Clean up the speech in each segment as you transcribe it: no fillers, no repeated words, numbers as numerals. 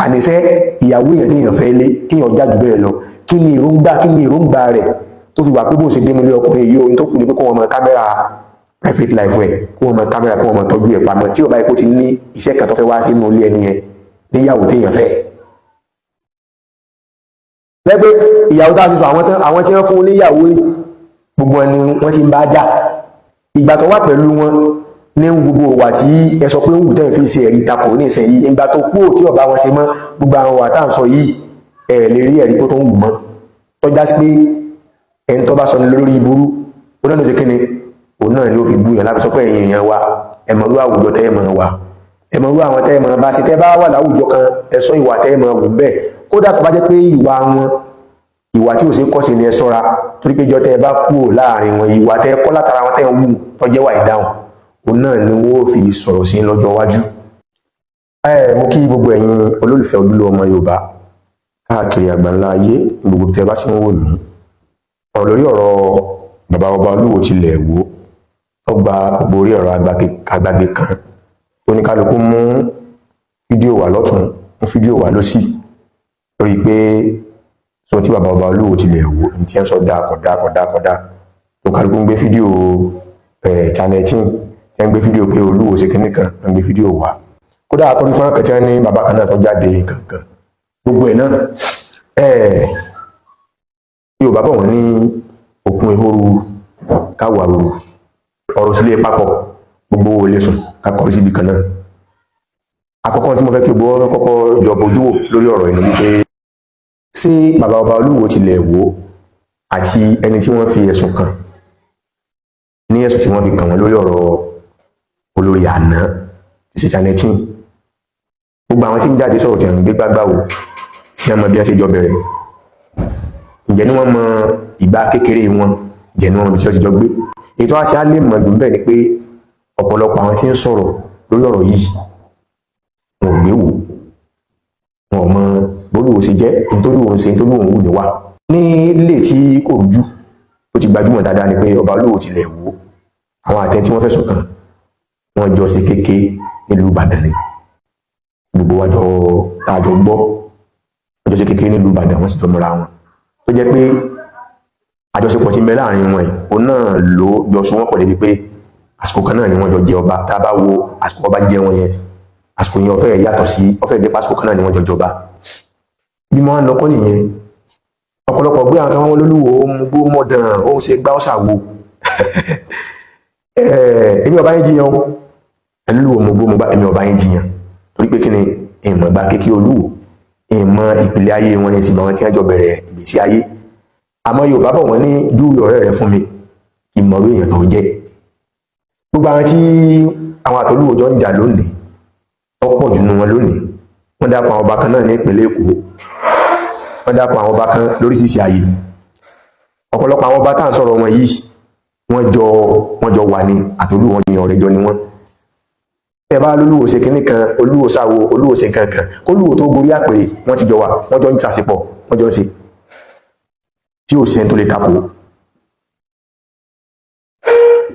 Àníṣe ìyàwó èèyàn tí èèyàn fẹ́ lé, kéèyàn jáde bẹ́ẹ̀ lọ, kí ni èròǹgbà, kí ni èròǹgbà rẹ̀ tó fi wà pé bóun ṣe dénú ilé ọkùnrin yìí, ohun tó kù ni pé kó wọn mọ camera private life ẹ̀, kó wọn mọ camera, kó wọn mọ tọ́jú ẹ̀ pamọ́, tí ó bá yẹ kó ti ní iṣẹ́ kan tó fẹ́ wá sínú ilé ẹni yẹn níyàwó téèyàn fẹ́. Lẹ́gbẹ́ ìyàwó tá a ti sọ, àwọn tán, àwọn tí wọ́n fún níyàwó yìí, gbogbo ẹni wọ́n ti ń bá jà. Ìgbà tó wà pẹ̀lú wọn ní gbogbo ìwà tí ẹ sọ pé ń wù tẹ́yìn fi ṣe ẹ̀rí takò ní ìsìn yìí, ìgbà tó kú tí ọba wọn ṣe mọ́, gbogbo àwọn wà tá à ń sọ yìí, ẹ̀ lè rí ẹ̀rí tó ń wù mọ́. Tọ́já sí pé ẹni tó bá sọ ní lórí ìburú, ó náà ló ṣe kíni, òun náà ni ó fi bú yàn. Láti sọ pé ẹ̀yin èèyàn wa, ẹ mọ̀ irú àwùjọ tẹ́ ẹ mọ̀ wà, ẹ mọ̀ irú àwọn tẹ́ ẹ mọ̀ bá ṣe. Tẹ́ bá wà láwùjọ kan, ẹ sọ ìwà tẹ́ ẹ mọ̀ wù bẹ́ẹ̀. Kódà tó bá jẹ́ pé ìwà wọn, ìwà tí ò ṣe kọ́ sí ni, ẹ ṣọ́ra, torí pé ìjọ tẹ́ ẹ bá kúrò láàrin wọn, ìwà tẹ́ ẹ kọ́ látara wọn tẹ́ ẹ wù tó jẹ́ wà ìdáhùn, òun náà ni wọ́n fi sọ̀rọ̀ sí lọ́jọ́ iwájú. Ẹ mú kí gbogbo ẹ̀yin olólùfẹ́ ojúlówó ọmọ Yorùbá káàkiri àgbáńlá ayé, gbogbo tẹ́ bá ti ń wò mí. Ọ̀rọ̀ lórí ọ̀rọ̀ bàbá ọba Olúwo tilẹ̀ wò tó gba gbogbo orí ọ̀rọ̀ agbágbé kan, oníkálukú mú fídíò wà lọ́tún, mú fídíò wà lósì, lórí pé sọ tí bàbá ọba Olúwo tilẹ̀ wò ní tí ẹ sọ dáa kódà kódà kódà tó kálukú ń gbé fídíò ẹ̀ channel tí ń gbé fídíò pé Olúwo ṣe kinní kan, ń gbé fídíò wá. Kódà àtọ́rí fọ́nrán kan tí wọ́n ní bàbá kan náà tó jáde kankan, gbogbo ẹ̀ náà. Ẹ̀ Yorùbá bọ̀, wọ́n ní òkun ehoro káwà ruru, ọ̀rọ̀ sílé papọ̀, gbogbo owó lè sùn kakọrí síbi kan náà. Àkọ́kọ́ tí mo fẹ́ kí gbogbo kọ́kọ́ jọ bójú wò lórí ọ̀rọ̀ inú wípé, ṣé bàbá ọba Olúwo tilẹ̀ wò àti ẹni tí wọ́n fi ẹ̀sùn kàn, ní ẹ̀sùn tí wọ́n fi kàn wọ́n lórí ọ̀rọ̀ olórí àná tí ṣe Channel, gbogbo àwọn tí ń jáde sọ̀rọ̀ tí wọ́n ń gbé gbágbá wò sí ọmọ bí wọ́n ṣe jọ bẹ̀rẹ̀, ǹjẹ́ ni wọ́n mọ ìgbà kékeré wọn? Ǹjẹ́ ni wọ́n mọ ibi tí wọ́n ti jọ gbé? Ètò àti á lè mọ̀ jù bẹ́ẹ̀ ni pé ọ̀pọ̀lọpọ̀ àwọn tí ń sọ̀rọ̀ lórí ọ̀rọ̀ yìí, wọn ò gbé wò, wọn ò mọ bólúwo ṣe jẹ́, nítorí òun ṣe, nítorí òun wù ní wà. Ní ilé tí kò rújú tó ti gbajúmọ̀ dáadáa ni pé ọba Olúwo tilẹ̀ wò, àwọn àtẹ tí wọ́n fẹ̀sùn kàn, wọ́n jọ ṣe kéke nílùú Ìbàdàn ni. Gbogbo wa jọ tá a jọ gbọ́, wọ́n jọ ṣe kéke nílùú Ìbàdàn, wọ́n sì jọ mọ́ra wọn, tó jẹ́ pé àjọṣepọ̀ tí ń bẹ láàrin wọn yìí, òun náà ló jọ so wọ́n pọ̀ débi pé àsìkò kan náà ni wọ́n jọ jẹ ọba. Tá a bá wo àsìkò ọba jíjẹ wọn yẹn, àsìkò yẹn ó fẹ́ yàtọ̀ sí, ó fẹ́ jẹ́ pásìkò kan náà ni wọ́n jọ jọba. Bí wọ́n á lọ kọ́ nìyẹn. Ọ̀pọ̀lọpọ̀ gbé àwọn kan wọn lólúwo ó mú gbó mọ́dàn, ó ń ṣe gbá ọ̀sà wo. Èmi ọba yẹn jiyàn o, ẹlúwo mú gbó mú bá, èmi ọba yẹn jiyàn, torí pé kí ni? Ìmọ̀ gba kékeré Olúwo, ìmọ̀ ìpìlẹ̀ ayé wọn ní ìsìnkú àwọn tí wọ́n jọ bẹ̀rẹ̀ ìgbésí ayé. Àmọ́ Yorùbá bọ̀, wọ́n ní júwe ọ̀rẹ́ rẹ fún mi, ìmọ̀rú èèyàn tó jẹ́. Gbogbo àwọn tí àwọn àtolúwo jọ ń jà lónìí, ọ̀pọ̀ jù nínú wọn lónìí, wọ́n dápọ̀ àwọn ọba kan náà ní ìpínlẹ̀ Èkó, wọ́n dápọ̀ àwọn ọba kan lóríṣiríṣi ààyè. Ọ̀pọ̀lọpọ̀ àwọn ọba tá à ń sọ̀rọ̀ wọn yìí, wọ́n jọ wà ní àtolúwo wọn ní ọ̀rẹ́ jọ ni wọ́n. Ẹ bá lólúwo ṣe kinní kan, olúwo sáwo, olúwo ṣe nǹkan kan, kólúwo tó gorí àpèrè, wọ́n ti jọ wà, wọ́n jọ ń ṣàṣepọ̀, wọ́n jọ ń ṣe tí ò sí ẹni tó lè takò.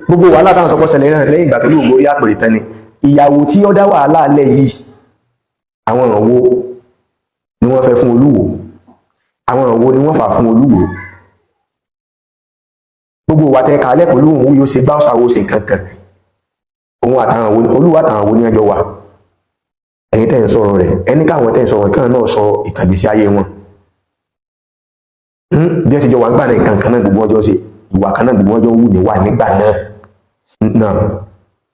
Gbogbo wàhálà táwọn sọpọ̀ ṣẹlẹ̀ náà, lẹ́yìn ìgbà tó lóò gorí àpèrè tán ni. Ìyàwó tí ó dá wàhálà lẹ̀ yìí, àwọn wo ni wọ́n fẹ́ fún Olúwo? Àwọn wo ni wọ́n fà fún Olúwo? Gbogbo wa tẹ́ kalẹ̀ pẹ̀lú òun yóò ṣe gbá ọ̀sàwò ṣe nǹkan kan, òun àtàwọn wo, Olúwo àtàwọn wo ní ẹjọ́ wà? Ẹ̀yin tẹ́ ń sọ̀rọ̀ rẹ̀, ẹni káwọn tẹ́ ń sọ̀rọ̀ kan náà sọ ìtàn ìgbésí ayé wọn bí ẹ ṣe jọ wà nígbà náà. Nǹkan kan náà gbogbo ọjọ́ ṣe, ìwà kan náà gbogbo ọjọ́ ń wù ní wà nígbà náà náà.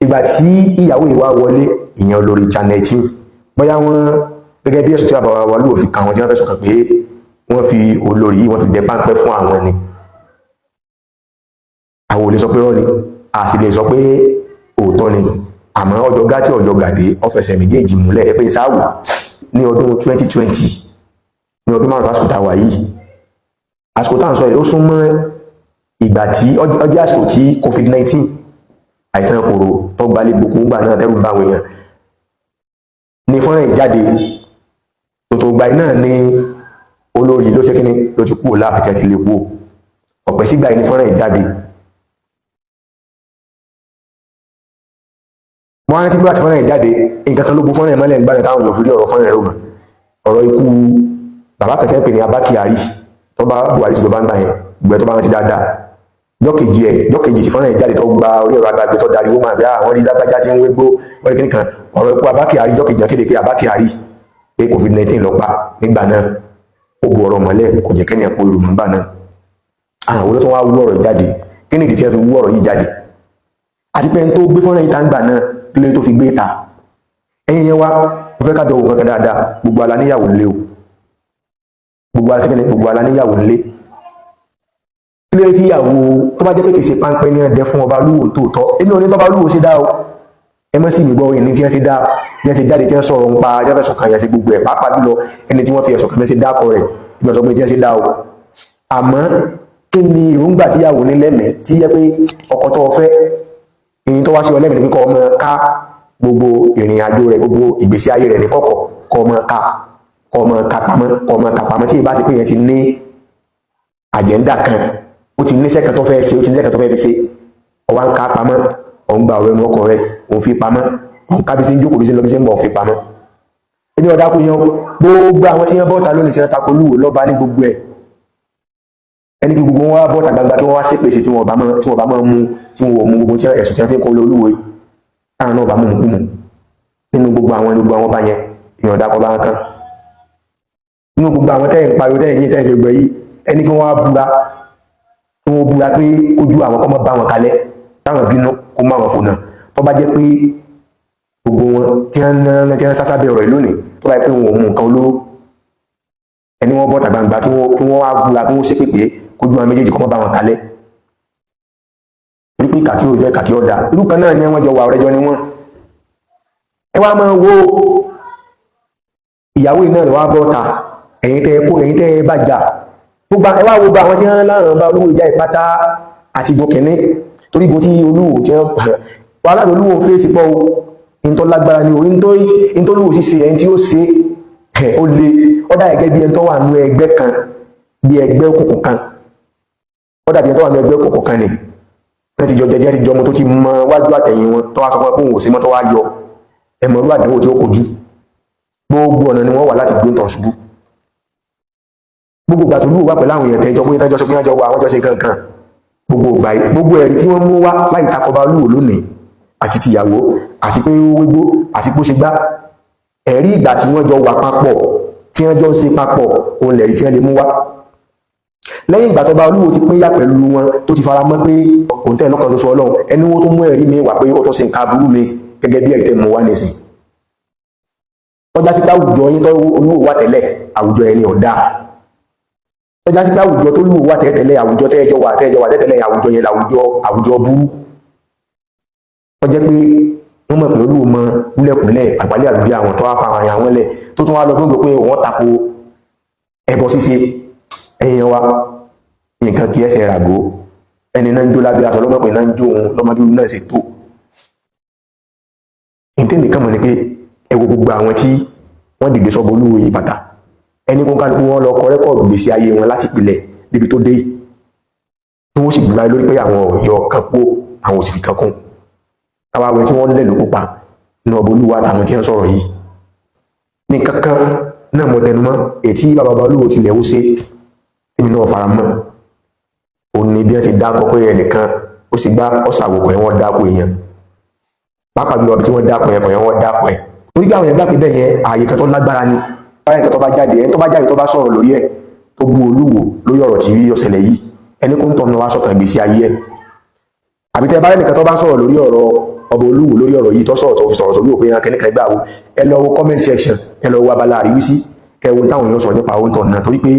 Ìgbà tí ìyàwó ìwà wọlé, ìyẹn olórí Channel, bóyá wọ́n gẹ́gẹ́ bí ẹ̀sùn tí bàbá wa lóò fi kàn wọ́n, tí wọ́n fẹ̀sùn kàn pé wọ́n fi olórí yìí, wọ́n fi dẹ páńpẹ́ fún àwọn ni. Àwọn ò lè sọ pé rọ́ ni, a sì lè sọ pé òótọ́ ni. Àmọ́ ọjọ́ gátí ọjọ́ gàdé ọ̀fẹsẹ̀ méjèèjì múlẹ̀ ẹ pé sáwò ní ọdún 2020, ní ọdún 5 àsìkò tá a wà yìí. Àsìkò tá à ń sọ yìí, ó sún mọ́ ìgbà tí ọjọ́ àsìkò tí COVID-19, àìsàn kòrò tó gbalẹ̀ gbogbo ńgbà náà, tẹ́rù ń bá àwọn èèyàn ní fọ́nrán ìjáde tòtò ìgbà náà ní olórí ló ṣe kíní ló ti kúrò láàfin tí a ti lè kú ọ̀pẹ̀ sígbà yìí ní fọ́nrán ìjáde. Wọ́n á rántí pé àti fọ́nrán ìjáde, nǹkan kan ló bu fọ́nrán ìmọ́lẹ̀ nígbà náà táwọn èèyàn fi rí ọ̀rọ̀ fọ́nrán rẹ̀ mọ̀. Ọ̀rọ̀ ikú bàbá kan tí wọ́n pè ní Abba Kyari, tó bá Buhari sí, bàbá ń gbà yẹn gbẹ, tó bá rántí dáadáa, jọ́kejì ẹ̀, jọ́kejì tí fọ́nrán yẹn jáde, tó gba orí ẹ̀rọ agbègbè, tó darí wọ́n máa bí àwọn rí lágbájá tí ń wégbó, wọ́n rí kíní kan. Ọ̀rọ̀ ikú Abba Kyari, jọ́kejì náà kéde pé Abba Kyari, pé COVID-19 ló pa nígbà náà. Ó bu ọ̀rọ̀ mọ́lẹ̀, kò jẹ́ kẹ́ni ẹ̀kọ́ olùmọ̀ nígbà náà. Àwọn olóòtú wá wú ọ̀rọ̀ jáde. Kí ni ìdí tí wọ́n fi wú ọ̀rọ̀ yìí jáde? Àti pé ẹni tó gbé fọ́nrán yìí tá ń gbà náà, kí ló tó fi gbé ta? Ẹ̀yin yẹn wá, mo fẹ́ ká dọ̀wọ́ kankan dáadáa. Gbogbo ala níyàwó ńlé o. Gbogbo ala síkẹ́ni, gbogbo ala níyàwó ńlé. Kí ló tí ìyàwó tó bá jẹ́ pé kìí ṣe páńpẹ́ ní ẹ̀dẹ́ fún ọba olúwo tòótọ́? Èmi ò ní tọ́ba olúwo ṣe dá o, ẹ mọ́ sí mi gbọ́. Ẹni tí wọ́n ṣe dá, bí wọ́n ṣe jáde, tí wọ́n sọ̀rọ̀ ń pa, tí wọ́n fẹ̀sùn kàn yẹn sí gbogbo ẹ̀, pàápàá jùlọ ẹni tí wọ́n fi ẹ̀sùn kàn ṣe dákọ̀ rẹ̀, ìgbà sọ pé tí wọ́n ṣe dá o. Àmọ́ kí ni èròǹgbà tíyàwó ní lẹ́mìí tí yẹ pé ọkọ tó fẹ́, èyí tó wá sí ọlẹ́mìí ni pé kọ́ ọmọ ká gbogbo ìrìn àjò rẹ̀, gbogbo ìgbésí ayé rẹ̀ ní kọ̀kọ̀, kọ́ ọmọ ká, kọ́ ọmọ ká pamọ́, kọ́ ọmọ ká pamọ́, tí ìbá ti pé yẹn ti ní agenda kan, ó ti níṣẹ́ kan tó fẹ́ ṣe, ó ti níṣẹ́ kan tó fẹ́ fi ṣe, ọwá ń ká pamọ́, ò ń gba ọ̀rọ̀ ẹnu ọkọ rẹ̀, ò ń fi pamọ́, ò ń ká bí sí ń jókòó, bí sí ń lọ, bí sí ń bọ̀, ò fi pamọ́. Ẹni ọ̀dà kò yan gbogbo àwọn tí wọ́n bọ́ta lónìí, tí wọ́n takò lúwo lọ́ba ní gbogbo ẹ̀, ẹni kí gbogbo wọn wá bọ́ta gbangba, kí wọ́n wá ṣépèsè tí wọ́n bá máa mú, tí wọ́n ò mú gbogbo ẹ̀sùn tí wọ́n fi ń kọ́ olúwo yìí, táwọn náà bá mú mú nínú gbogbo àwọn gbogbo àwọn ọba yẹn. Èèyàn ọ̀dà kọ́ bá ń kán nínú gbogbo àwọn tẹ́yìn pariwo, tẹ́yìn yìí, tẹ́yìn ṣe gbẹ yìí, ẹni kí wọ́n wá búra, kí wọ́n búra pé ojú àwọn kọ́ mọ́ bá wọn kalẹ̀, táwọn bínú kó má wọn fò náà. Tó bá jẹ́ pé gbogbo wọn tí wọ́n ná, tí wọ́n sásá bẹ ọ̀rọ̀ yìí lónìí, tó bá jẹ́ pé wọn ò mú nǹkan olóró, ẹni wọ́n bọ́ta gbangba, kí wọ́n wá búra, kí wọ́n ṣépè pé kójú àwọn méjèèjì kọ́ mọ́ bá wọn kalẹ̀, torí pé kàkí ò jẹ́ kàkí ọ̀dà. Irú kan náà ni wọ́n jọ wà, ọ̀rẹ́jọ ni wọ́n. Ẹ wá máa wo ìyàwó iná rẹ̀ wá bọ́ta. Ẹ̀yin tẹ́ kó, ẹ̀yin tẹ́ bá jà gbogbo, ẹ wá wo bá àwọn tí wọ́n láwọn bá olúwo ìjà ìpátá àti igun kìíní, torí igun tí olúwo tí wọ́n wà láti olúwo fèsì pọ̀ o. In tó lágbára ni o, in tó lúwo ṣíṣe, ẹni tí ó ṣe ẹ̀ ó le. Ó dà gẹ́gẹ́ bí ẹni tó wà nú ẹgbẹ́ kan, bí ẹgbẹ́ òkùnkùn kan. Ó dàbí ẹni tó wà nú ẹgbẹ́ òkùnkùn kan ni wọ́n ti jọ jẹjẹ, ti jọ ọmọ tó ti mọ wájú àtẹ̀yìn wọn, tó wá sọ fún ẹ pé òun ò sí mọ́, tó wá yọ ẹmọ irú àdánwò tí ó kojú. Gbogbo ọ̀nà ni wọ́n wà láti gbé ń tọ̀ ṣubú. Gbogbo ìgbà tó lù wá pẹ̀lú àwọn èèyàn tẹ́jọ́ pé tẹ́jọ́ sọ pé wọ́n jọ wà, wọ́n jọ ṣe kankan, gbogbo ìgbà yìí, gbogbo ẹ̀rí tí wọ́n mú wá láì takọba olúwo lónìí, àti tìyàwó, àti pé ó wégbó, àti pé ó ṣe gbá, ẹ̀rí ìgbà tí wọ́n jọ wà papọ̀, tí wọ́n jọ ń ṣe papọ̀, òun lẹ̀rí tí wọ́n lè mú wá. Lẹ́yìn ìgbà tó bá olúwo ti pínyà pẹ̀lú wọn, tó ti fara mọ́ pé òun tẹ́ lọ́kàn ṣoṣo Ọlọ́run, ẹni wọ́n tó mú ẹ̀rí mi wà pé ó tó ṣe nǹkan aburú mi gẹ́gẹ́ bí ẹ̀rí tẹ́ mú wá nísìn. Tọ́já sí pé àwùjọ yín tó olúwo wà tẹ́lẹ̀, àwùjọ ẹni ọ̀dà. Tọ́já sí pé àwùjọ tó lúwo wà tẹ́lẹ̀, àwùjọ tẹ́ẹ̀jọ wà tẹ́lẹ̀, àwùjọ yẹn làwùjọ àwùjọ burú. Tọ́jẹ́ pé wọ́n mọ̀ pé olúwo mọ kúlẹ̀kúlẹ̀ àgbálẹ̀ àdúgbò àwọn tó wá fa àwọn àwọn lẹ̀, tó tún wá lọ gbogbo pé wọ́n tako ẹbọ ṣíṣe. Ẹ̀yìn wa, nǹkan kí ẹsẹ̀ ràgó. Ẹni náà ń jó lábẹ́ aṣọ lọ́mọ pé náà ń jó òun lọ́mọdé náà ṣe tó. Ìtẹ́ nìkan mọ̀ ni pé ẹ wo gbogbo àwọn tí wọ́n dìde sọ́bọ̀ olúwo yìí bàtà, ẹni kó kálukú wọn lọ kọ record gbèsè ayé wọn láti pilẹ̀ débi tó dé, tí wọ́n sì búra lórí pé àwọn ọ̀yọ́ kan pó, àwọn ò sì fi kan kún. Káwá wẹ tí wọ́n lẹ̀ ló kópa nínú ọbọ̀ olúwa àtàwọn tí wọ́n sọ̀rọ̀ yìí ní kankan náà. Mo tẹnumọ́ ètí bàbá olúwo tilẹ̀ ó ṣe, èmi náà fara mọ́. Ó ní bí wọ́n ṣe dákọ̀ pé ẹnìkan ó sì gbá ọ̀sàwòkọ̀ ẹ̀, wọ́n dákọ̀ èèyàn, pàápàá jùlọ bí tí wọ́n dákọ̀ ẹ̀ kọ̀ yẹn, wọ́n dákọ̀ ẹ̀ torí pé àwọn èèyàn gbà pé bẹ́ẹ̀ yẹn ààyè kan tó lágbára ni. Báyìí nǹkan tó bá jáde, ẹni tó bá jáde, tó bá sọ̀rọ̀ lórí ẹ̀, tó bú olúwo lórí ọ̀rọ̀ tí ó ṣẹlẹ̀ yìí, ẹni kó ń tọ́ wá sọ̀tàn ìgbésí ayé ẹ̀. Àbí tẹ́ bá rẹ̀ nìkan tó bá ń sọ̀rọ̀ lórí ọ̀rọ̀ ọba olúwo, lórí ọ̀rọ̀ yìí, tó sọ̀rọ̀, tó fi sọ̀rọ̀ sórí òpin akẹ́nìkan ẹgbẹ́ àwo, ẹ lọ wo comment section, ẹ lọ wo abala àríwísí, kẹ wo táwọn èèyàn sọ nípa ohun tọ̀ náà, torí pé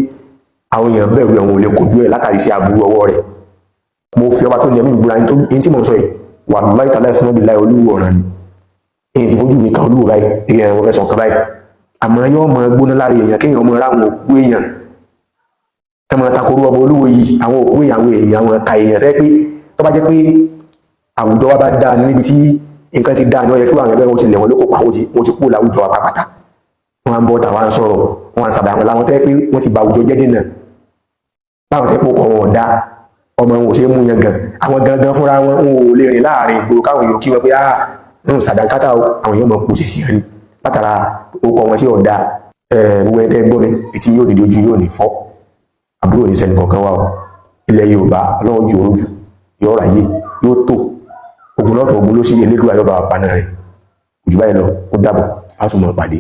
àwọn èèyàn bẹ̀rù ẹ̀wọ̀n ò lè kojú ẹ̀ látàrí sí aburú ọwọ́ rẹ̀. Mo fi ọba tó ní ẹ̀mí ìbúra ní tí mo ń sọ yìí, wallahi ta'ala fún ọbí láì olúwo ọ̀ràn ni. Èyí ti fojú mi kan olúwo báyìí, èyí ẹ̀wọ̀n fẹ́ sọ nǹkan báyìí, àmọ́ yóò mọ gbóná lára èèyàn kéèyàn mọ ráwọn òkú èèyàn ẹ mọ takoru ọba olúwo yìí, àwọn òkú èèyàn, àwọn èèyàn, àwọn ẹ̀ka èèyàn rẹ, pé tó bá jẹ́ pé àwùjọ wa bá dáa níbi tí nǹkan ti dáa ní, ó yẹ kí àwọn ẹgbẹ́ wọn ti lẹ̀ wọ́n lóko pa, wọ́n ti kú láwùjọ wa pàpàtà. Wọ́n á ń bọ́ tàwa ń sọ̀rọ̀, wọ́n á ń sàbẹ̀ àwọn làwọn tẹ́ pé wọ́n ti ba àwùjọ jẹ́ dènà, báwọn tẹ́ pé ó kọ̀ wọn ọ̀dà ọmọ wọn ò ṣe é mú yẹn gan. Àwọn gangan fúnra wọn, wọn ò lè rìn láàrin ìgboro káwọn èèyàn kí wọn pé ah, ń sàdánkátà o. Àwọn èèyàn mọ̀ kó sì sí rí látara orúkọ wọn tí ọ̀dà. Gbogbo ẹ̀ gbọ́ mi, etí yóò ní ojú yóò ní fọ́, àbúrò ní sẹ́ni kọ̀ọ̀kan wà o. Ilẹ̀ Yorùbá, Ọlọ́run ju orójú yóò ráyè, yóò tó ogun lọ́tọ̀, ogun ló sì Elédùà yóò bá wa paná rẹ̀. Kò jù báyìí lọ, ó dàbọ̀, á tún mọ̀ pàdé.